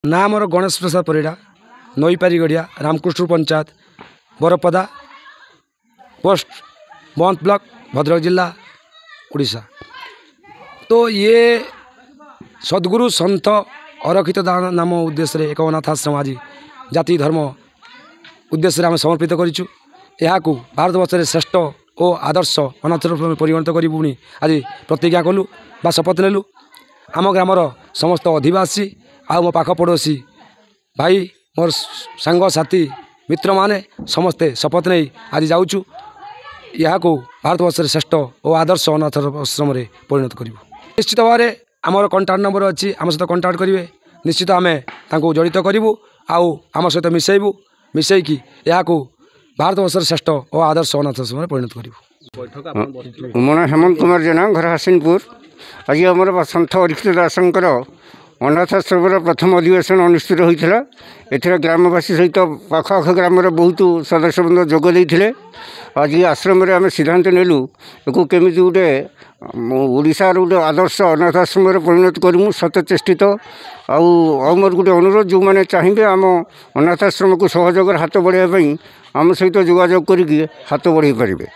ନା ମୋର ଗଣେଶ ପ୍ରସାଦ Parida, ନଈପାରିଗଡ଼ିଆ, Ramakrishna panchayat, Barapada post, Bant block, Bhadrak ଜିଲ୍ଲା, ଓଡ଼ିଶା। ତ ଇଏ ସଦ୍ଗୁରୁ ସନ୍ଥ ଅରକ୍ଷିତ ନାମ ଉଦ୍ଦେଶ୍ୟରେ ଏକ ଅନାଥ ଆଶ୍ରମ ଆଜି ଜାତି ଧର୍ମ ଉଦ୍ଦେଶ୍ୟରେ ଆମେ ସମର୍ପିତ କରିଛୁ। ଏହାକୁ ଭାରତବର୍ଷରେ ଶ୍ରେଷ୍ଠ ଓ ଆଦର୍ଶ ଅନାଥ ପରିଗଣିତ କରିବୁ ପୁଣି ଆଜି ପ୍ରତିଜ୍ଞା କଲୁ ବା ଶପଥ ନେଲୁ। ଆମ ଗ୍ରାମର ସମସ୍ତ ଅଧିବାସୀ ଆଉ ମୋ ପାଖ ପଡ଼ୋଶୀ ଭାଇ, ମୋର ସାଙ୍ଗସାଥି ମିତ୍ରମାନେ ସମସ୍ତେ ଶପଥ ନେଇ ଆଜି ଯାଉଛୁ, ଏହାକୁ ଭାରତବର୍ଷରେ ଶ୍ରେଷ୍ଠ ଓ ଆଦର୍ଶ ଅନାଥ ଆଶ୍ରମରେ ପରିଣତ କରିବୁ। ନିଶ୍ଚିତ ଭାବରେ ଆମର କଣ୍ଟାକ୍ଟ ନମ୍ବର ଅଛି, ଆମ ସହିତ କଣ୍ଟାକ୍ଟ କରିବେ। ନିଶ୍ଚିତ ଆମେ ତାଙ୍କୁ ଜଡ଼ିତ କରିବୁ ଆଉ ଆମ ସହିତ ମିଶାଇବୁ, ମିଶାଇକି ଏହାକୁ ଭାରତବର୍ଷର ଶ୍ରେଷ୍ଠ ଓ ଆଦର୍ଶ ଅନାଥ ଆଶ୍ରମରେ ପରିଣତ କରିବୁ। ମୋ ନାଁ ହେମନ୍ତ କୁମାର ଜେନା, ଘର ହାସିନପୁର। ଆଜି ଆମର ସନ୍ଥ ଅରିକ୍ଷିତ ଦାସଙ୍କର ଅନାଥାଶ୍ରମର ପ୍ରଥମ ଅଧିବେଶନ ଅନୁଷ୍ଠିତ ହୋଇଥିଲା। ଏଥିରେ ଗ୍ରାମବାସୀ ସହିତ ପାଖ ଆଖ ଗ୍ରାମର ବହୁତ ସଦସ୍ୟବୃନ୍ଦ ଯୋଗ ଦେଇଥିଲେ। ଆଜି ଆଶ୍ରମରେ ଆମେ ସିଦ୍ଧାନ୍ତ ନେଲୁ, ଏକୁ କେମିତି ଗୋଟେ ଓଡ଼ିଶାର ଗୋଟେ ଆଦର୍ଶ ଅନାଥ ଆଶ୍ରମରେ ପରିଣତ କରିମୁ ସତ ଚେଷ୍ଟିତ। ଆଉ ମୋର ଗୋଟେ ଅନୁରୋଧ, ଯେଉଁମାନେ ଚାହିଁବେ ଆମ ଅନାଥ ଆଶ୍ରମକୁ ସହଯୋଗର ହାତ ବଢ଼ାଇବା ପାଇଁ ଆମ ସହିତ ଯୋଗାଯୋଗ କରିକି ହାତ ବଢ଼ାଇ ପାରିବେ।